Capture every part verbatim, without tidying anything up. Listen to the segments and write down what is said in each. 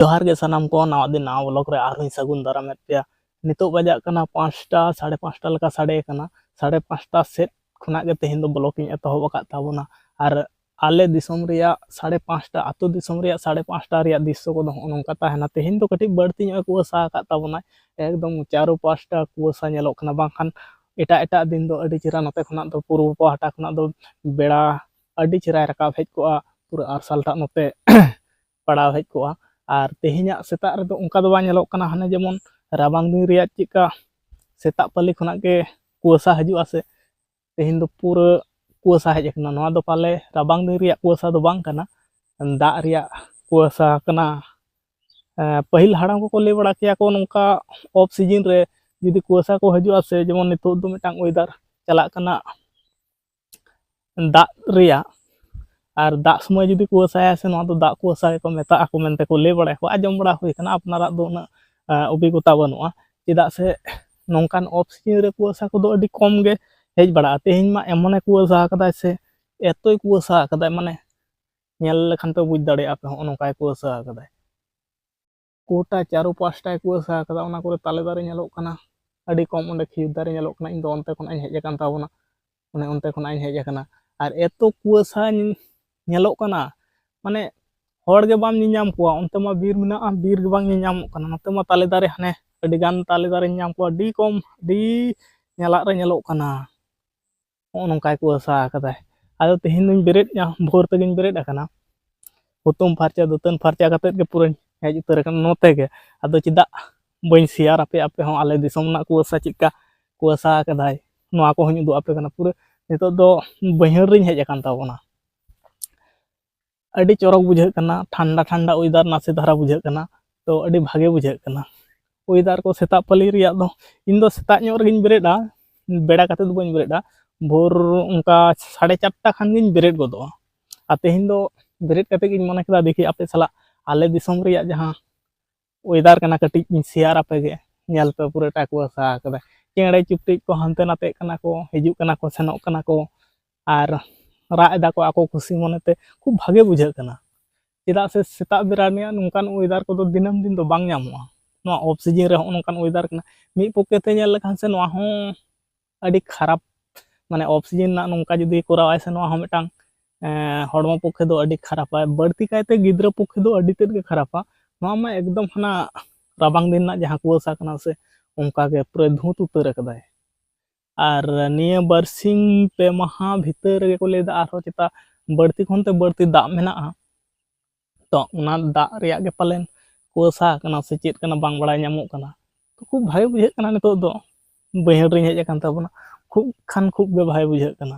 ᱡᱚᱦᱟᱨ ᱜᱮ ᱥᱟᱱᱟᱢ ᱠᱚ, ᱱᱟᱣᱟ ᱫᱤᱱ ᱱᱟᱣᱟ ᱵᱞᱚᱜ ᱨᱮ ᱟᱨᱦᱚᱸᱧ ᱥᱟᱹᱜᱩᱱ ᱫᱟᱨᱟᱢᱮᱫ ᱯᱮᱭᱟ᱾ ᱱᱤᱛᱚᱜ ᱵᱟᱡᱟᱜ ᱠᱟᱱᱟ ᱯᱟᱸᱪᱴᱟ, ᱥᱟᱲᱮ ᱯᱟᱸᱪᱴᱟ ᱞᱮᱠᱟ ᱥᱟᱰᱮ ᱠᱟᱱᱟ᱾ ᱥᱟᱲᱮ ᱯᱟᱸᱪᱴᱟ ᱥᱮᱫ ᱠᱷᱚᱱᱟᱜ ᱜᱮ ᱛᱮᱦᱮᱧ ᱫᱚ ᱵᱞᱚᱜ ᱤᱧ ᱮᱛᱚᱦᱚᱵ ᱟᱠᱟᱫ ᱛᱟᱵᱚᱱᱟ᱾ ᱟᱨ ᱟᱞᱮ ᱫᱤᱥᱚᱢ ᱨᱮᱭᱟᱜ ᱥᱟᱲᱮ ᱯᱟᱸᱪᱴᱟ, ᱟᱛᱳ ᱫᱤᱥᱚᱢ ᱨᱮᱭᱟᱜ ᱥᱟᱲᱮ ᱯᱟᱸᱪᱴᱟ ᱨᱮᱭᱟᱜ ᱫᱨᱤᱥᱥᱚ ᱠᱚᱫᱚ ᱦᱚᱸᱜᱼᱚ ᱱᱚᱝᱠᱟ ᱛᱟᱦᱮᱱᱟ᱾ ᱛᱮᱦᱮᱧ ᱫᱚ ᱠᱟᱹᱴᱤᱡ ᱵᱟᱹᱲᱛᱤ ᱧᱚᱜ ᱮ ᱠᱩᱣᱟᱹᱥᱟ ᱟᱠᱟᱫ ᱛᱟᱵᱚᱱᱟᱭ, ᱮᱠᱫᱚᱢ ᱪᱟᱨᱚ ᱯᱟᱸᱪᱴᱟ ᱠᱩᱣᱟᱹᱥᱟ ᱧᱮᱞᱚᱜ ᱠᱟᱱᱟ᱾ ᱵᱟᱝᱠᱷᱟᱱ ᱮᱴᱟᱜ ᱮᱴᱟᱜ ᱫᱤᱱ ᱫᱚ ᱟᱹᱰᱤ ᱪᱮᱦᱨᱟ ᱱᱚᱛᱮ ᱠᱷᱚᱱᱟᱜ ᱫᱚ, ᱯᱩᱨᱩᱵ ᱯᱟᱦᱴᱟ ᱠᱷᱚᱱᱟᱜ ᱫᱚ ᱵᱮᱲᱟ ᱟᱹᱰᱤ ᱪᱮᱦᱨᱟᱭ ᱨᱟᱠᱟᱵ ᱦᱮᱡ ᱠᱚᱜᱼᱟ, ᱯᱩᱨᱟᱹ ᱟᱨᱥᱟᱞ ᱴᱟᱜ ᱱᱚᱛᱮ ᱯᱟᱲᱟᱣ ᱦᱮᱡ ᱠᱚᱜᱼᱟ᱾ ᱟᱨ ᱛᱮᱦᱮᱧᱟᱜ ᱥᱮᱛᱟᱜ ᱨᱮᱫᱚ ᱚᱱᱠᱟ ᱫᱚ ᱵᱟᱝ ᱧᱮᱞᱚᱜ ᱠᱟᱱᱟ, ᱦᱟᱱᱮ ᱡᱮᱢᱚᱱ ᱨᱟᱵᱟᱝ ᱫᱤᱱ ᱨᱮᱭᱟᱜ ᱪᱮᱫᱠᱟ ᱥᱮᱛᱟᱜ ᱯᱟᱹᱞᱤ ᱠᱷᱚᱱᱟᱜ ᱜᱮ ᱠᱩᱣᱟᱹᱥᱟ ᱦᱤᱡᱩᱜᱼᱟ ᱥᱮ, ᱛᱮᱦᱮᱧ ᱫᱚ ᱯᱩᱨᱟᱹ ᱠᱩᱣᱟᱹᱥᱟ ᱦᱮᱡ ᱟᱠᱟᱱᱟ᱾ ᱱᱚᱣᱟ ᱫᱚ ᱯᱟᱞᱮ ᱨᱟᱵᱟᱝ ᱫᱤᱱ ᱨᱮᱭᱟᱜ ᱠᱩᱣᱟᱹᱥᱟ ᱫᱚ ᱵᱟᱝ ᱠᱟᱱᱟ, ᱫᱟᱜ ᱨᱮᱭᱟᱜ ᱠᱩᱣᱟᱹᱥᱟ ᱠᱟᱱᱟ᱾ ᱮᱸ, ᱯᱟᱹᱦᱤᱞ ᱦᱟᱲᱟᱢ ᱠᱚᱠᱚ ᱞᱟᱹᱭ ᱵᱟᱲᱟ ᱠᱮᱭᱟ ᱠᱚ, ᱱᱚᱝᱠᱟ ᱚᱯᱷ ᱥᱤᱡᱤᱱ ᱨᱮ ᱡᱩᱫᱤ ᱠᱩᱣᱟᱹᱥᱟ ᱠᱚ ᱦᱤᱡᱩᱜᱼᱟ ᱥᱮ, ᱡᱮᱢᱚᱱ ᱱᱤᱛᱚᱜ ᱫᱚ ᱢᱤᱫᱴᱟᱝ ᱚᱭᱮᱫᱟᱨ ᱪᱟᱞᱟᱜ ᱠᱟᱱᱟ ᱫᱟᱜ ᱨᱮᱭᱟᱜ, ᱟᱨ ᱫᱟᱜ ᱥᱚᱢᱚᱭ ᱡᱩᱫᱤ ᱠᱩᱣᱟᱹᱥᱟᱭᱟ ᱥᱮ, ᱱᱚᱣᱟ ᱫᱚ ᱫᱟᱜ ᱠᱩᱣᱟᱹᱥᱟ ᱜᱮᱠᱚ ᱢᱮᱛᱟᱜᱼᱟ ᱠᱚ ᱢᱮᱱᱛᱮ ᱠᱚ ᱞᱟᱹᱭ ᱵᱟᱲᱟᱭᱟ ᱠᱚ, ᱟᱸᱡᱚᱢ ᱵᱟᱲᱟ ᱦᱩᱭ ᱠᱟᱱᱟ᱾ ᱟᱯᱱᱟᱨᱟᱜ ᱫᱚ ᱩᱱᱟᱹᱜ, ᱮᱸ, ᱚᱵᱷᱤᱜᱽᱜᱚᱛᱟ ᱵᱟᱹᱱᱩᱜᱼᱟ, ᱪᱮᱫᱟᱜ ᱥᱮ ᱱᱚᱝᱠᱟᱱ ᱚᱯᱷ ᱥᱤᱡᱤᱱ ᱨᱮ ᱠᱩᱣᱟᱹᱥᱟ ᱠᱚᱫᱚ ᱟᱹᱰᱤ ᱠᱚᱢ ᱜᱮ ᱦᱮᱡ ᱵᱟᱲᱟᱜᱼᱟ᱾ ᱛᱮᱦᱮᱧ ᱢᱟ ᱮᱢᱚᱱᱮ ᱠᱩᱣᱟᱹᱥᱟ ᱟᱠᱟᱫᱟᱭ ᱥᱮ, ᱮᱛᱚᱭ ᱠᱩᱣᱟᱹᱥᱟ ᱟᱠᱟᱫᱟᱭ, ᱢᱟᱱᱮ ᱧᱮᱞ ᱞᱮᱠᱷᱟᱱ ᱯᱮ ᱵᱩᱡᱽ ᱫᱟᱲᱮᱭᱟᱜᱼᱟ ᱯᱮ, ᱦᱚᱸᱜᱼᱚ ᱱᱚᱝᱠᱟᱭ ᱠᱩᱣᱟᱹᱥᱟ ᱟᱠᱟᱫᱟᱭ᱾ ᱜᱚᱴᱟ ᱪᱟᱨᱚ ᱯᱟᱥᱴᱟᱭ ᱠᱩᱣᱟᱹᱥᱟ ᱟᱠᱟᱫᱟ᱾ ᱚᱱᱟ ᱠᱚᱨᱮ ᱛᱟᱞᱮ ᱫᱟᱨᱮ ᱧᱮᱞᱚᱜ ᱠᱟᱱᱟ, ᱟᱹᱰᱤ ᱠᱚᱢ ᱚᱸᱰᱮ ᱠᱷᱤᱡᱩᱨ ᱫᱟᱨᱮ ᱧᱮᱞᱚᱜ ᱠᱟᱱᱟ᱾ ᱤᱧ ᱫᱚ ᱚᱱᱛᱮ ᱠᱷᱚᱱᱟᱜ ᱤᱧ ᱦᱮᱡ ᱟᱠᱟᱱ ᱛᱟᱵᱚᱱᱟ, ᱚᱱᱮ ᱚᱱᱛᱮ ᱠᱷᱚᱱᱟᱜ ᱤᱧ ᱦᱮᱡ ᱟᱠᱟᱱᱟ᱾ ᱟᱨ ᱮᱛᱚ ᱠᱩᱣᱟᱹᱥᱟ ᱧ-, ᱧᱮᱞᱚᱜ ᱠᱟᱱᱟ, ᱢᱟᱱᱮ ᱦᱚᱲ ᱜᱮ ᱵᱟᱢ ᱧᱮᱧᱟᱢ ᱠᱚᱣᱟ᱾ ᱚᱱᱛᱮ ᱢᱟ ᱵᱤᱨ ᱢᱮᱱᱟᱜᱼᱟ, ᱵᱤᱨ ᱜᱮ ᱵᱟᱝ ᱧᱮᱧᱟᱢᱚᱜ ᱠᱟᱱᱟ᱾ ᱱᱚᱛᱮ ᱢᱟ ᱛᱟᱞᱮ ᱫᱟᱨᱮ, ᱦᱟᱱᱮ ᱟᱹᱰᱤ ᱜᱟᱱ ᱛᱟᱞᱮ ᱫᱟᱨᱮᱧ ᱧᱟᱢ ᱠᱚᱣᱟ, ᱟᱹᱰᱤ ᱠᱚᱢ, ᱟᱹᱰᱤ ᱧᱟᱞᱟᱜ ᱨᱮ ᱧᱮᱞᱚᱜ ᱠᱟᱱᱟ᱾ ᱱᱚᱜᱼᱚ ᱱᱚᱝᱠᱟᱭ ᱠᱩᱣᱟᱹᱥᱟ ᱟᱠᱟᱫᱟᱭ᱾ ᱟᱫᱚ ᱛᱮᱦᱮᱧ ᱫᱚᱧ ᱵᱮᱨᱮᱫ ᱮᱱᱟ, ᱵᱷᱳᱨ ᱛᱮᱜᱮᱧ ᱵᱮᱨᱮᱫ ᱟᱠᱟᱱᱟ, ᱦᱩᱛᱩᱢ ᱯᱷᱟᱨᱪᱟ, ᱫᱟᱹᱛᱟᱹᱱ ᱯᱷᱟᱨᱪᱟ ᱠᱟᱛᱮᱫ ᱜᱮ ᱯᱩᱨᱟᱹᱧ ᱦᱮᱡ ᱩᱛᱟᱹᱨ ᱟᱠᱟᱱᱟ ᱱᱚᱛᱮ ᱜᱮ᱾ ᱟᱫᱚ ᱪᱮᱫᱟᱜ ᱵᱟᱹᱧ ᱥᱮᱭᱟᱨ ᱟᱯᱮᱭᱟ, ᱟᱯᱮ ᱦᱚᱸ ᱟᱞᱮ ᱫᱤᱥᱚᱢ ᱨᱮᱱᱟᱜ ᱠᱩᱣᱟᱹᱥᱟ ᱪᱮᱫᱠᱟ ᱠᱩᱣᱟᱹᱥᱟ ᱟᱠᱟᱫᱟᱭ, ᱱᱚᱣᱟ ᱠᱚᱦᱚᱸᱧ ᱩᱫᱩᱜ ᱟᱯᱮ ᱠᱟᱱᱟ᱾ ᱯᱩᱨᱟᱹ ᱱᱤᱛᱚᱜ ᱫᱚ ᱵᱟᱹᱭᱦᱟᱹᱲ ᱨᱤᱧ ᱦᱮᱡ ᱟᱠᱟᱱ ᱛᱟᱵᱚᱱᱟ᱾ ᱟᱹᱰᱤ ᱪᱚᱨᱚᱠ ᱵᱩᱡᱷᱟᱹᱜ ᱠᱟᱱᱟ, ᱴᱷᱟᱱᱰᱟ ᱴᱷᱟᱱᱰᱟ ᱚᱭᱮᱫᱟᱨ ᱱᱟᱥᱮ ᱫᱷᱟᱨᱟ ᱵᱩᱡᱷᱟᱹᱜ ᱠᱟᱱᱟ, ᱛᱚ ᱟᱹᱰᱤ ᱵᱷᱟᱜᱮ ᱵᱩᱡᱷᱟᱹᱜ ᱠᱟᱱᱟ᱾ ᱚᱭᱮᱫᱟᱨ ᱠᱚ ᱥᱮᱛᱟᱜ ᱯᱟᱹᱞᱤ ᱨᱮᱭᱟᱜ ᱫᱚ, ᱤᱧ ᱫᱚ ᱥᱮᱛᱟᱜ ᱧᱚᱜ ᱨᱮᱜᱮᱧ ᱵᱮᱨᱮᱫᱼᱟ, ᱵᱮᱲᱟ ᱠᱟᱛᱮ ᱫᱚ ᱵᱟᱹᱧ ᱵᱮᱨᱮᱫᱼᱟ, ᱵᱷᱳᱨ ᱚᱱᱠᱟ ᱥᱟᱲᱮ ᱪᱟᱨᱴᱟ ᱠᱷᱟᱱ ᱜᱤᱧ ᱵᱮᱨᱮᱫ ᱜᱚᱫᱚᱜᱼᱟ᱾ ᱟᱨ ᱛᱮᱦᱮᱧ ᱫᱚ ᱵᱮᱨᱮᱫ ᱠᱟᱛᱮ ᱜᱤᱧ ᱢᱚᱱᱮ ᱠᱮᱫᱟ, ᱫᱮᱠᱷᱤ ᱟᱯᱮ ᱥᱟᱞᱟᱜ ᱟᱞᱮ ᱫᱤᱥᱚᱢ ᱨᱮᱭᱟᱜ ᱡᱟᱦᱟᱸ ᱚᱭᱮᱫᱟᱨ ᱠᱟᱱᱟ, ᱠᱟᱹᱴᱤᱡ ᱤᱧ ᱥᱮᱭᱟᱨ ᱟᱯᱮ ᱜᱮ᱾ ᱧᱮᱞ ᱯᱮ, ᱯᱩᱨᱟᱹᱴᱟ ᱠᱩᱣᱟᱹᱥᱟ ᱟᱠᱟᱫᱟ, ᱪᱮᱬᱮ ᱪᱩᱯᱲᱤᱡ ᱠᱚ ᱦᱟᱱᱛᱮ ᱱᱟᱛᱮᱜ ᱠᱟᱱᱟ ᱠᱚ, ᱦᱤᱡᱩᱜ ᱠᱟᱱᱟ ᱠᱚ, ᱥᱮᱱᱚᱜ ᱠᱟᱱᱟ ᱠᱚ, ᱟᱨ ᱨᱟᱜ ᱮᱫᱟ ᱠᱚ ᱟᱠᱚ ᱠᱩᱥᱤ ᱢᱚᱱᱮᱛᱮ᱾ ᱠᱷᱩᱵ ᱵᱷᱟᱜᱮ ᱵᱩᱡᱷᱟᱹᱜ ᱠᱟᱱᱟ᱾ ᱪᱮᱫᱟᱜ ᱥᱮ ᱥᱮᱛᱟᱜ ᱵᱮᱲᱟ ᱨᱮᱭᱟᱜ ᱱᱚᱝᱠᱟᱱ ᱚᱭᱮᱫᱟᱨ ᱠᱚᱫᱚ ᱫᱤᱱᱟᱹᱢ ᱫᱤᱱ ᱫᱚ ᱵᱟᱝ ᱧᱟᱢᱚᱜᱼᱟ᱾ ᱱᱚᱣᱟ ᱚᱯᱷ ᱥᱤᱡᱤᱱ ᱨᱮ ᱦᱚᱸᱜᱼᱚ ᱱᱚᱝᱠᱟᱱ ᱚᱭᱮᱫᱟᱨ ᱠᱟᱱᱟ᱾ ᱢᱤᱫ ᱯᱚᱠᱠᱷᱮ ᱛᱮ ᱧᱮᱞ ᱞᱮᱠᱷᱟᱱ ᱥᱮ ᱱᱚᱣᱟ ᱦᱚᱸ ᱟᱹᱰᱤ ᱠᱷᱟᱨᱟᱯ, ᱢᱟᱱᱮ ᱚᱯᱷ ᱥᱤᱡᱤᱱ ᱨᱮᱱᱟᱜ ᱱᱚᱝᱠᱟ ᱡᱩᱫᱤ ᱠᱚᱨᱟᱣᱟᱭ ᱥᱮ ᱱᱚᱣᱟ ᱦᱚᱸ ᱢᱤᱫᱴᱟᱝ ᱮᱸ, ᱦᱚᱲᱢᱚ ᱯᱚᱠᱠᱷᱮ ᱫᱚ ᱟᱹᱰᱤ ᱠᱷᱟᱨᱟᱯᱟ, ᱵᱟᱹᱲᱛᱤ ᱠᱟᱭᱛᱮ ᱜᱤᱫᱽᱨᱟᱹ ᱯᱚᱠᱠᱷᱮ ᱫᱚ ᱟᱹᱰᱤ ᱛᱮᱫ ᱜᱮ ᱠᱷᱟᱨᱟᱯᱟ᱾ ᱱᱚᱣᱟ ᱢᱟ ᱮᱠᱫᱚᱢ ᱦᱟᱱᱟ ᱨᱟᱵᱟᱝ ᱫᱤᱱ ᱨᱮᱱᱟᱜ ᱡᱟᱦᱟᱸ ᱠᱩᱣᱟᱹᱥᱟ ᱠᱟᱱᱟ ᱥᱮ, ᱚᱱᱠᱟ ᱜᱮ ᱯᱩᱨᱟᱹ ᱫᱷᱩᱸᱛ ᱩᱛᱟᱹᱨ ᱟᱠᱟᱫᱟᱭ᱾ ᱟᱨ ᱱᱤᱭᱟᱹ ᱵᱟᱨᱥᱤᱧ ᱯᱮ ᱢᱟᱦᱟ ᱵᱷᱤᱛᱟᱹᱨ ᱨᱮᱜᱮ ᱠᱚ ᱞᱟᱹᱭᱫᱟ ᱟᱨᱦᱚᱸ ᱪᱮᱛᱟ ᱵᱟᱹᱲᱛᱤ ᱠᱷᱚᱱ ᱛᱮ ᱵᱟᱹᱲᱛᱤ ᱫᱟᱜ ᱢᱮᱱᱟᱜᱼᱟ᱾ ᱛᱚ ᱚᱱᱟ ᱫᱟᱜ ᱨᱮᱭᱟᱜ ᱜᱮ ᱯᱟᱞᱮᱱ ᱠᱩᱣᱟᱹᱥᱟ ᱠᱟᱱᱟ ᱥᱮ ᱪᱮᱫ ᱠᱟᱱᱟ, ᱵᱟᱝ ᱵᱟᱲᱟᱭ ᱧᱟᱢᱚᱜ ᱠᱟᱱᱟ᱾ ᱛᱚ ᱠᱷᱩᱵ ᱵᱷᱟᱜᱮ ᱵᱩᱡᱷᱟᱹᱜ ᱠᱟᱱᱟ ᱱᱤᱛᱚᱜ ᱫᱚ, ᱵᱟᱹᱭᱦᱟᱹᱲ ᱨᱤᱧ ᱦᱮᱡ ᱟᱠᱟᱱ ᱛᱟᱵᱚᱱᱟ, ᱠᱷᱩᱵ ᱠᱷᱟᱱ ᱠᱷᱩᱵ ᱜᱮ ᱵᱷᱟᱜᱮ ᱵᱩᱡᱷᱟᱹᱜ ᱠᱟᱱᱟ᱾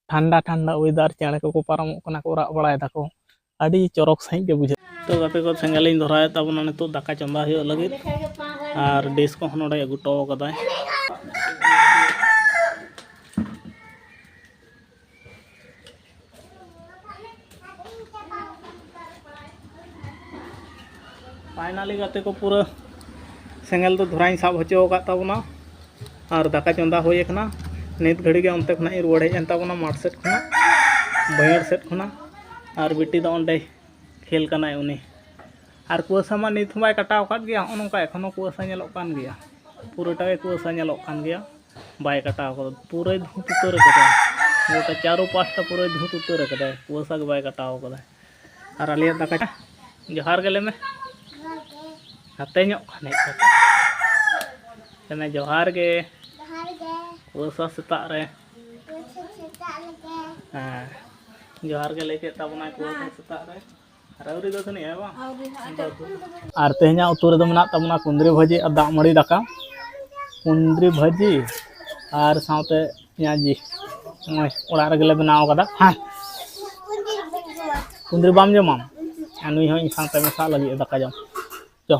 ᱴᱷᱟᱱᱰᱟ ᱴᱷᱟᱱᱰᱟ ᱚᱭᱮᱫᱟᱨ, ᱪᱮᱬᱮ ᱠᱚᱠᱚ ᱯᱟᱨᱚᱢᱚᱜ ᱠᱟᱱᱟ ᱠᱚ, ᱨᱟᱜ ᱵᱟᱲᱟᱭ ᱫᱟᱠᱚ, ᱟᱹᱰᱤ ᱪᱚᱨᱚᱠ ᱥᱟᱺᱦᱤᱡ ᱜᱮ ᱵᱩᱡᱷᱟᱹᱜ᱾ ᱛᱚ ᱜᱟᱛᱮ ᱠᱚ, ᱥᱮᱸᱜᱮᱞ ᱤᱧ ᱫᱷᱚᱨᱟᱣᱮᱫ ᱛᱟᱵᱚᱱᱟ ᱱᱤᱛᱚᱜ ᱫᱟᱠᱟ ᱪᱚᱸᱫᱟ ᱦᱩᱭᱩᱜ ᱞᱟᱹᱜᱤᱫ, ᱟᱨ ᱰᱤᱥ ᱠᱚᱦᱚᱸ ᱱᱚᱰᱮ ᱟᱹᱜᱩ ᱦᱚᱴᱚ ᱠᱟᱫᱟᱭ᱾ ᱯᱷᱟᱭᱱᱟᱞᱤ ᱜᱟᱛᱮ ᱠᱚ, ᱯᱩᱨᱟᱹ ᱥᱮᱸᱜᱮᱞ ᱫᱚ ᱫᱷᱚᱨᱟᱧ ᱥᱟᱵ ᱦᱚᱪᱚ ᱟᱠᱟᱫ ᱛᱟᱵᱚᱱᱟ ᱟᱨ ᱫᱟᱠᱟ ᱪᱚᱸᱫᱟ ᱦᱩᱭ ᱟᱠᱟᱱᱟ᱾ ᱱᱤᱛ ᱜᱷᱟᱹᱲᱤ ᱜᱮ ᱚᱱᱛᱮ ᱠᱷᱚᱱᱟᱜ ᱤᱧ ᱨᱩᱣᱟᱹᱲ ᱦᱮᱡ ᱮᱱ ᱛᱟᱵᱚᱱᱟ, ᱢᱟᱴᱷ ᱥᱮᱫ ᱠᱷᱚᱱᱟᱜ, ᱵᱟᱹᱭᱦᱟᱹᱲ ᱥᱮᱫ ᱠᱷᱚᱱᱟᱜ, ᱟᱨ ᱵᱤᱴᱤ ᱫᱚ ᱚᱸᱰᱮ ᱠᱷᱮᱞ ᱠᱟᱱᱟᱭ ᱩᱱᱤ᱾ ᱟᱨ ᱠᱩᱣᱟᱹᱥᱟ ᱢᱟ ᱱᱤᱛ ᱦᱚᱸ ᱵᱟᱭ ᱠᱟᱴᱟᱣ ᱟᱠᱟᱫ ᱜᱮᱭᱟ, ᱱᱚᱜᱼᱚ ᱱᱚᱝᱠᱟ ᱮᱠᱷᱚᱱᱳ ᱠᱩᱣᱟᱹᱥᱟ ᱧᱮᱞᱚᱜ ᱠᱟᱱ ᱜᱮᱭᱟ, ᱯᱩᱨᱟᱹᱴᱟ ᱜᱮ ᱠᱩᱣᱟᱹᱥᱟ ᱧᱮᱞᱚᱜ ᱠᱟᱱ ᱜᱮᱭᱟ, ᱵᱟᱭ ᱠᱟᱴᱟᱣ ᱟᱠᱟᱫᱟ, ᱯᱩᱨᱟᱹᱭ ᱫᱷᱩᱸᱛ ᱩᱛᱟᱹᱨ ᱟᱠᱟᱫᱟ, ᱜᱚᱴᱟ ᱪᱟᱨᱚ ᱯᱟᱥᱴᱟ ᱯᱩᱨᱟᱹᱭ ᱫᱷᱩᱸᱛ ᱩᱛᱟᱹᱨ ᱟᱠᱟᱫᱟᱭ, ᱠᱩᱣᱟᱹᱥᱟ ᱜᱮ ᱵᱟᱭ ᱠᱟᱴᱟᱣ ᱟᱠᱟᱫᱟ᱾ ᱟᱨ ᱟᱞᱮᱭᱟᱜ ᱫᱟᱠᱟ, ᱡᱚᱦᱟᱨ ᱜᱮ ᱞᱟᱹᱭ ᱢᱮ, ᱦᱟᱛᱮ ᱧᱚᱜ ᱠᱷᱟᱱ ᱦᱮᱡ ᱠᱟᱛᱮ ᱞᱟᱹᱭ ᱢᱮ, ᱡᱚᱦᱟᱨ ᱜᱮ᱾ ᱡᱚᱦᱟᱨ ᱜᱮ᱾ ᱠᱩᱣᱟᱹᱥᱟ ᱥᱮᱛᱟᱜ ᱨᱮ᱾ ᱠᱩᱣᱟᱹᱥᱟ ᱥᱮᱛᱟᱜ ᱨᱮᱜᱮ᱾ ᱦᱮᱸ, ᱡᱚᱦᱟᱨ ᱜᱮ ᱞᱟᱹᱭ ᱠᱮᱫ ᱛᱟᱵᱚᱱᱟᱭ ᱠᱩᱣᱟᱹᱥᱟ ᱥᱮᱛᱟᱜ ᱨᱮ᱾ ᱟᱨ ᱟᱹᱣᱨᱤ ᱫᱚ ᱛᱟᱹᱱᱤᱡ ᱦᱮᱸ ᱵᱟᱝ? ᱟᱹᱣᱨᱤ ᱦᱟᱸᱜ᱾ ᱟᱨ ᱛᱮᱦᱮᱧᱟᱜ ᱩᱛᱩ ᱨᱮᱫᱚ ᱢᱮᱱᱟᱜ ᱛᱟᱵᱚᱱᱟ ᱠᱩᱸᱫᱽᱨᱤ ᱵᱷᱟᱹᱡᱤ ᱟᱨ ᱫᱟᱜ ᱢᱟᱹᱲᱤ ᱫᱟᱠᱟ᱾ ᱠᱩᱸᱫᱽᱨᱤ ᱵᱷᱟᱹᱡᱤ ᱟᱨ ᱥᱟᱶᱛᱮ ᱯᱮᱸᱭᱟᱡᱤ᱾ ᱱᱚᱜᱼᱚᱭ ᱚᱲᱟᱜ ᱨᱮᱜᱮᱞᱮ ᱵᱮᱱᱟᱣ ᱠᱟᱫᱟ᱾ ᱦᱮᱸ, ᱠᱩᱸᱫᱽᱨᱤ ᱵᱟᱢ ᱡᱚᱢᱟ? ᱟᱨ ᱱᱩᱭ ᱦᱚᱸ ᱤᱧ ᱥᱟᱶᱛᱮ ᱢᱮᱥᱟᱜ ᱞᱟᱹᱜᱤᱫ ᱫᱟᱠᱟ ᱡᱚᱢ᱾ ᱪᱚ᱾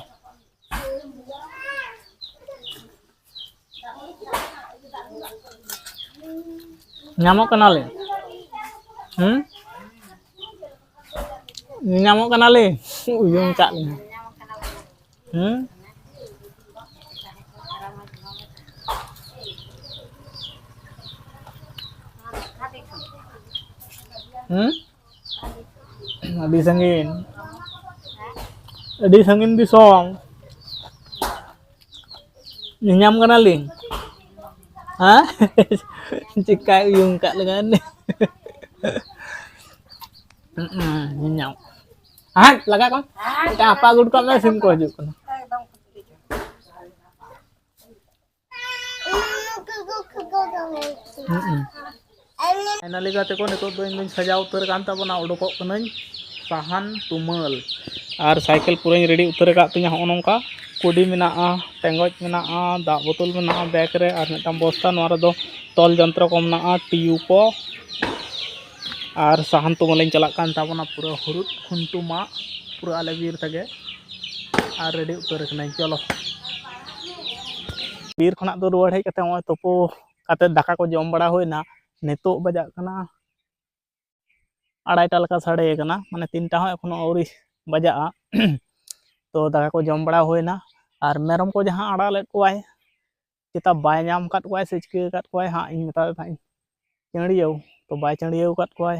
ᱧᱟᱢᱚᱜ ᱠᱟᱱᱟᱞᱮ᱾ ᱦᱩᱸ? ᱧᱟᱢᱚᱜ ᱠᱟᱱᱟᱞᱮ᱾ ᱩᱭᱩᱝ ᱠᱟᱜ ᱞᱤᱧᱟ᱾ ᱦᱩᱸ? ᱦᱩᱸ? ᱟᱹᱰᱤ ᱥᱟᱺᱜᱤᱧ, ᱟᱹᱰᱤ ᱥᱟᱺᱜᱤᱧ ᱫᱤᱥᱚᱢ᱾ ᱧᱮᱧᱟᱢ ᱠᱟᱱᱟᱞᱤᱧ᱾ ᱦᱮᱸ? ᱪᱮᱠᱟᱭ ᱩᱭᱩᱝ ᱠᱟᱜ ᱞᱮᱠᱟ᱾ ᱦᱩᱸ, ᱧᱮᱧᱟᱢ᱾ ᱦᱮᱸ, ᱞᱟᱜᱟ ᱠᱚᱢ᱾ ᱢᱤᱫᱴᱟᱝ ᱦᱟᱯᱟ ᱟᱹᱜᱩ ᱠᱟᱜ ᱢᱮ, ᱥᱤᱢ ᱠᱚ ᱦᱤᱡᱩᱜ ᱠᱟᱱᱟ᱾ ᱦᱩᱸ᱾ ᱯᱷᱟᱭᱱᱟᱞᱤ ᱜᱟᱛᱮ ᱠᱚ, ᱱᱤᱛᱚᱜ ᱫᱚ ᱤᱧ ᱫᱚᱧ ᱥᱟᱡᱟᱣ ᱩᱛᱟᱹᱨ ᱠᱟᱱ ᱛᱟᱵᱚᱱᱟ, ᱩᱰᱩᱠᱚᱜ ᱠᱟᱹᱱᱟᱹᱧ ᱥᱟᱦᱟᱱ ᱛᱩᱢᱟᱹᱞ᱾ ᱟᱨ ᱥᱟᱭᱠᱮᱞ ᱯᱩᱨᱟᱹᱧ ᱨᱮᱰᱤ ᱩᱛᱟᱹᱨ ᱟᱠᱟᱫ ᱛᱤᱧᱟᱹ᱾ ᱦᱚᱸᱜᱼᱚ ᱱᱚᱝᱠᱟ ᱠᱩᱰᱤ ᱢᱮᱱᱟᱜᱼᱟ, ᱴᱮᱸᱜᱚᱪ ᱢᱮᱱᱟᱜᱼᱟ, ᱫᱟᱜ ᱵᱳᱛᱚᱞ ᱢᱮᱱᱟᱜᱼᱟ ᱵᱮᱜᱽ ᱨᱮ, ᱟᱨ ᱢᱤᱫᱴᱟᱝ ᱵᱚᱥᱛᱟ, ᱱᱚᱣᱟ ᱨᱮᱫᱚ ᱛᱚᱞ ᱡᱚᱱᱛᱨᱚ ᱠᱚ ᱢᱮᱱᱟᱜᱼᱟ, ᱴᱤᱭᱩ ᱠᱚ, ᱟᱨ ᱥᱟᱦᱟᱱ ᱛᱩᱢᱟᱹᱞᱤᱧ ᱪᱟᱞᱟᱜ ᱠᱟᱱ ᱛᱟᱵᱚᱱᱟ, ᱯᱩᱨᱟᱹ ᱦᱩᱨᱩᱫ ᱠᱷᱩᱱᱴᱩ ᱢᱟᱜ, ᱯᱩᱨᱟᱹ ᱟᱞᱮ ᱵᱤᱨ ᱛᱮᱜᱮ᱾ ᱟᱨ ᱨᱮᱰᱤ ᱩᱛᱟᱹᱨ ᱠᱟᱹᱱᱟᱹᱧ, ᱪᱚᱞᱚ᱾ ᱵᱤᱨ ᱠᱷᱚᱱᱟᱜ ᱫᱚ ᱨᱩᱣᱟᱹᱲ ᱦᱮᱡ ᱠᱟᱛᱮ ᱱᱚᱜᱼᱚᱭ ᱛᱩᱯᱩ ᱠᱟᱛᱮ ᱫᱟᱠᱟ ᱠᱚ ᱡᱚᱢ ᱵᱟᱲᱟ ᱦᱩᱭᱱᱟ᱾ ᱱᱤᱛᱚᱜ ᱵᱟᱡᱟᱜ ᱠᱟᱱᱟ ᱟᱲᱟᱭᱴᱟ ᱞᱮᱠᱟ ᱥᱟᱰᱮ ᱠᱟᱱᱟ, ᱢᱟᱱᱮ ᱛᱤᱱᱴᱟ ᱦᱚᱸ ᱮᱠᱷᱚᱱᱳ ᱟᱹᱣᱨᱤ ᱵᱟᱡᱟᱜᱼᱟ᱾ ᱛᱚ ᱫᱟᱠᱟ ᱠᱚ ᱡᱚᱢ ᱵᱟᱲᱟ ᱦᱩᱭᱱᱟ᱾ ᱟᱨ ᱢᱮᱨᱚᱢ ᱠᱚ ᱡᱟᱦᱟᱸ ᱟᱲᱟᱜ ᱞᱮᱫ ᱠᱚᱣᱟᱭ, ᱪᱮᱛᱟ ᱵᱟᱭ ᱧᱟᱢ ᱟᱠᱟᱫ ᱠᱚᱣᱟᱭ ᱥᱮ ᱪᱤᱠᱟᱹ ᱟᱠᱟᱫ ᱠᱚᱣᱟᱭ ᱦᱟᱸᱜ, ᱤᱧ ᱢᱮᱛᱟᱫᱮ ᱛᱟᱦᱮᱸᱫ ᱪᱟᱹᱲᱭᱟᱹᱣ, ᱛᱚ ᱵᱟᱭ ᱪᱟᱹᱲᱭᱟᱹᱣ ᱟᱠᱟᱫ ᱠᱚᱣᱟᱭ᱾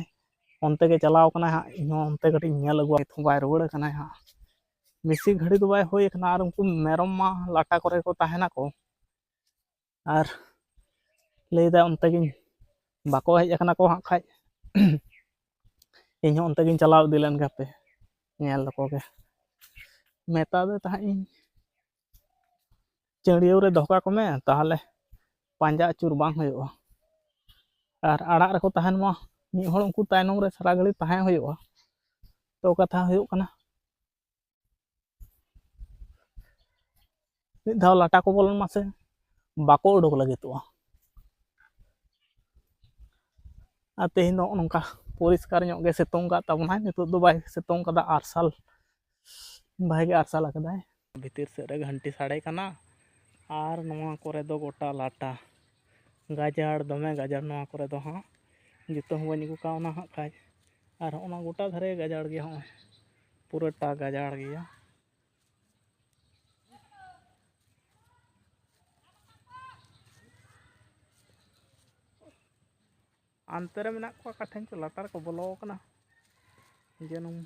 ᱚᱱᱛᱮ ᱜᱮ ᱪᱟᱞᱟᱣ ᱠᱟᱱᱟᱭ ᱦᱟᱸᱜ, ᱤᱧ ᱦᱚᱸ ᱚᱱᱛᱮ ᱠᱟᱹᱴᱤᱡ ᱤᱧ ᱧᱮᱞ ᱟᱹᱜᱩᱣᱟᱭ, ᱱᱤᱛ ᱦᱚᱸ ᱵᱟᱭ ᱨᱩᱣᱟᱹᱲ ᱠᱟᱱᱟᱭ ᱦᱟᱸᱜ᱾ ᱵᱮᱥᱤ ᱜᱷᱟᱹᱲᱤ ᱫᱚ ᱵᱟᱭ ᱦᱩᱭ ᱠᱟᱱᱟ, ᱟᱨ ᱩᱱᱠᱩ ᱢᱮᱨᱚᱢ ᱢᱟ ᱞᱟᱴᱟ ᱠᱚᱨᱮ ᱠᱚ ᱛᱟᱦᱮᱱᱟᱠᱚ᱾ ᱟᱨ ᱞᱟᱹᱭᱫᱟ ᱚᱱᱛᱮ ᱜᱤᱧ, ᱵᱟᱠᱚ ᱦᱮᱡ ᱟᱠᱟᱱᱟ ᱠᱚ ᱦᱟᱸᱜ ᱠᱷᱟᱡ᱾ ᱤᱧ ᱦᱚᱸ ᱚᱱᱛᱮ ᱜᱤᱧ ᱪᱟᱞᱟᱣ ᱤᱫᱤ ᱞᱮᱱ ᱜᱮ ᱦᱟᱯᱮ, ᱧᱮᱞ ᱞᱮᱠᱚ ᱜᱮ᱾ ᱢᱮᱛᱟ ᱫᱮ ᱛᱟᱦᱮᱸᱫ ᱤᱧ, ᱪᱟᱹᱲᱭᱟᱹᱣ ᱨᱮ ᱫᱚᱦᱚ ᱠᱟᱠᱚ ᱢᱮ, ᱛᱟᱦᱚᱞᱮ ᱯᱟᱸᱡᱟ ᱟᱹᱪᱩᱨ ᱵᱟᱝ ᱦᱩᱭᱩᱜᱼᱟ᱾ ᱟᱨ ᱟᱲᱟᱜ ᱨᱮᱠᱚ ᱛᱟᱦᱮᱱ ᱢᱟ, ᱢᱤᱫ ᱦᱚᱲ ᱩᱱᱠᱩ ᱛᱟᱭᱱᱚᱢ ᱨᱮ ᱥᱟᱨᱟ ᱜᱷᱟᱹᱲᱤ ᱛᱟᱦᱮᱸ ᱦᱩᱭᱩᱜᱼᱟ᱾ ᱛᱚ ᱠᱟᱛᱷᱟ ᱦᱩᱭᱩᱜ ᱠᱟᱱᱟ, ᱢᱤᱫ ᱫᱷᱟᱣ ᱞᱟᱴᱟ ᱠᱚ ᱵᱚᱞᱚᱱ ᱢᱟᱥᱮ, ᱵᱟᱠᱚ ᱩᱰᱩᱠ ᱞᱟᱹᱜᱤᱫᱚᱜᱼᱟ᱾ ᱟᱨ ᱛᱮᱦᱮᱧ ᱫᱚ ᱱᱚᱜᱼᱚ ᱱᱚᱝᱠᱟ ᱯᱚᱨᱤᱥᱠᱟᱨ ᱧᱚᱜ ᱜᱮ ᱥᱤᱛᱩᱝ ᱠᱟᱜ ᱛᱟᱵᱚᱱᱟᱭ, ᱱᱤᱛᱚᱜ ᱫᱚ ᱵᱟᱭ ᱥᱤᱛᱩᱝ ᱠᱟᱫᱟ, ᱟᱨᱥᱟᱞ, ᱵᱷᱟᱜᱮ ᱟᱨᱥᱟᱞ ᱟᱠᱟᱫᱟᱭ᱾ ᱵᱷᱤᱛᱤᱨ ᱥᱮᱫ ᱨᱮ ᱜᱷᱟᱱᱴᱤ ᱥᱟᱰᱮ ᱠᱟᱱᱟ, ᱟᱨ ᱱᱚᱣᱟ ᱠᱚᱨᱮ ᱫᱚ ᱜᱚᱴᱟ ᱞᱟᱴᱟ, ᱜᱟᱡᱟᱲ, ᱫᱚᱢᱮ ᱜᱟᱡᱟᱲ ᱱᱚᱣᱟ ᱠᱚᱨᱮ ᱫᱚ ᱦᱟᱸᱜ᱾ ᱡᱩᱛᱟᱹ ᱦᱚᱸ ᱵᱟᱹᱧ ᱟᱹᱜᱩ ᱠᱟᱣᱱᱟ ᱦᱟᱸᱜ ᱠᱷᱟᱡ᱾ ᱟᱨ ᱦᱚᱸᱜᱼᱚ ᱱᱟ ᱜᱚᱴᱟ ᱫᱷᱟᱨᱮ ᱜᱟᱡᱟᱲ ᱜᱮᱭᱟ, ᱦᱚᱸᱜᱼᱚᱭ ᱯᱩᱨᱟᱹᱴᱟ ᱜᱟᱡᱟᱲ ᱜᱮᱭᱟ᱾ ᱦᱟᱱᱛᱮ ᱨᱮ ᱢᱮᱱᱟᱜ ᱠᱚᱣᱟ, ᱚᱠᱟ ᱴᱷᱮᱱ ᱪᱚ ᱞᱟᱛᱟᱨ ᱠᱚ ᱵᱚᱞᱚ ᱟᱠᱟᱱᱟ᱾ ᱡᱟᱹᱱᱩᱢ,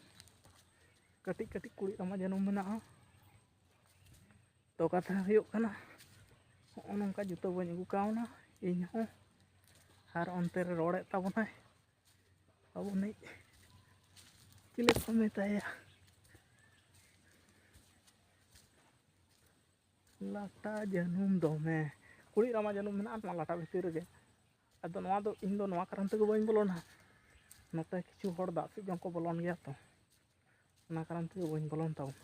ᱠᱟᱹᱴᱤᱡ ᱠᱟᱹᱴᱤᱡ ᱠᱩᱲᱤᱫ ᱨᱟᱢᱟ ᱡᱟᱹᱱᱩᱢ ᱢᱮᱱᱟᱜᱼᱟ᱾ ᱛᱚ ᱠᱟᱛᱷᱟ ᱦᱩᱭᱩᱜ ᱠᱟᱱᱟ, ᱦᱚᱸᱜᱼᱚ ᱱᱚᱝᱠᱟ ᱡᱩᱛᱟᱹ ᱵᱟᱹᱧ ᱟᱹᱜᱩ ᱠᱟᱣᱱᱟ ᱤᱧ ᱦᱚᱸ᱾ ᱟᱨ ᱚᱱᱛᱮ ᱨᱮ ᱨᱚᱲᱮᱫ ᱛᱟᱵᱚᱱᱟᱭ ᱟᱵᱚᱱᱤᱡ, ᱪᱤᱞᱤ ᱠᱚ ᱢᱮᱛᱟᱭᱟ, ᱞᱟᱴᱟ ᱡᱟᱹᱱᱩᱢ ᱫᱚᱢᱮ, ᱠᱩᱲᱤᱫ ᱨᱟᱢᱟ ᱡᱟᱹᱱᱩᱢ ᱢᱮᱱᱟᱜᱼᱟ ᱱᱚᱣᱟ ᱞᱟᱴᱟ ᱵᱷᱤᱛᱤᱨ ᱨᱮᱜᱮ᱾ ᱟᱫᱚ ᱱᱚᱣᱟ ᱫᱚ, ᱤᱧ ᱫᱚ ᱱᱚᱣᱟ ᱠᱟᱨᱚᱱ ᱛᱮᱜᱮ ᱵᱟᱹᱧ ᱵᱚᱞᱚᱱᱟ, ᱱᱚᱛᱮ ᱠᱤᱪᱷᱩ ᱦᱚᱲ ᱫᱟᱜ ᱥᱮᱫ ᱡᱚᱝ ᱠᱚ ᱵᱚᱞᱚᱱ ᱜᱮᱭᱟ ᱛᱚ, ᱚᱱᱟ ᱠᱟᱨᱚᱱ ᱛᱮᱜᱮ ᱵᱟᱹᱧ ᱵᱚᱞᱚᱱ ᱛᱟᱵᱚᱱᱟ᱾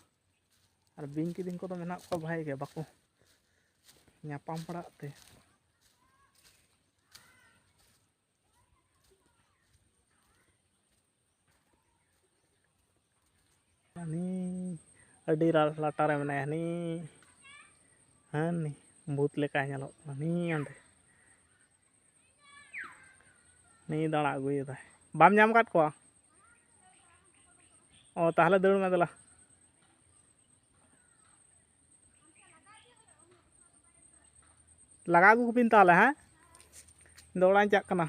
ᱟᱨ ᱵᱤᱧ ᱠᱤᱫᱤᱧ ᱠᱚᱫᱚ ᱢᱮᱱᱟᱜ ᱠᱚᱣᱟ ᱵᱷᱟᱜᱮ ᱜᱮ, ᱵᱟᱠᱚ ᱧᱟᱯᱟᱢ ᱵᱟᱲᱟᱜ ᱛᱮ᱾ ᱦᱟᱹᱱᱤ ᱟᱹᱰᱤ ᱞᱟ-, ᱞᱟᱴᱟᱨᱮ ᱢᱮᱱᱟᱭᱟ, ᱦᱟᱹᱱᱤ, ᱦᱟᱹᱱᱤ ᱵᱷᱩᱛ ᱞᱮᱠᱟᱭ ᱧᱮᱞᱚᱜ ᱠᱟᱱᱟ, ᱦᱟᱹᱱᱤ ᱚᱸᱰᱮ᱾ ᱱᱤᱭᱟᱹ ᱫᱟᱬᱟ ᱟᱹᱜᱩᱭᱮᱫᱟᱭ᱾ ᱵᱟᱢ ᱧᱟᱢ ᱟᱠᱟᱫ ᱠᱚᱣᱟ? ᱚ, ᱛᱟᱦᱞᱮ ᱫᱟᱹᱲ ᱢᱮ ᱫᱮᱞᱟ᱾ ᱞᱟᱜᱟ ᱟᱹᱜᱩ ᱠᱚᱵᱤᱱ ᱛᱟᱦᱞᱮ, ᱦᱮᱸ? ᱤᱧ ᱫᱚ ᱚᱲᱟᱜ ᱤᱧ ᱪᱟᱜ ᱠᱟᱱᱟ᱾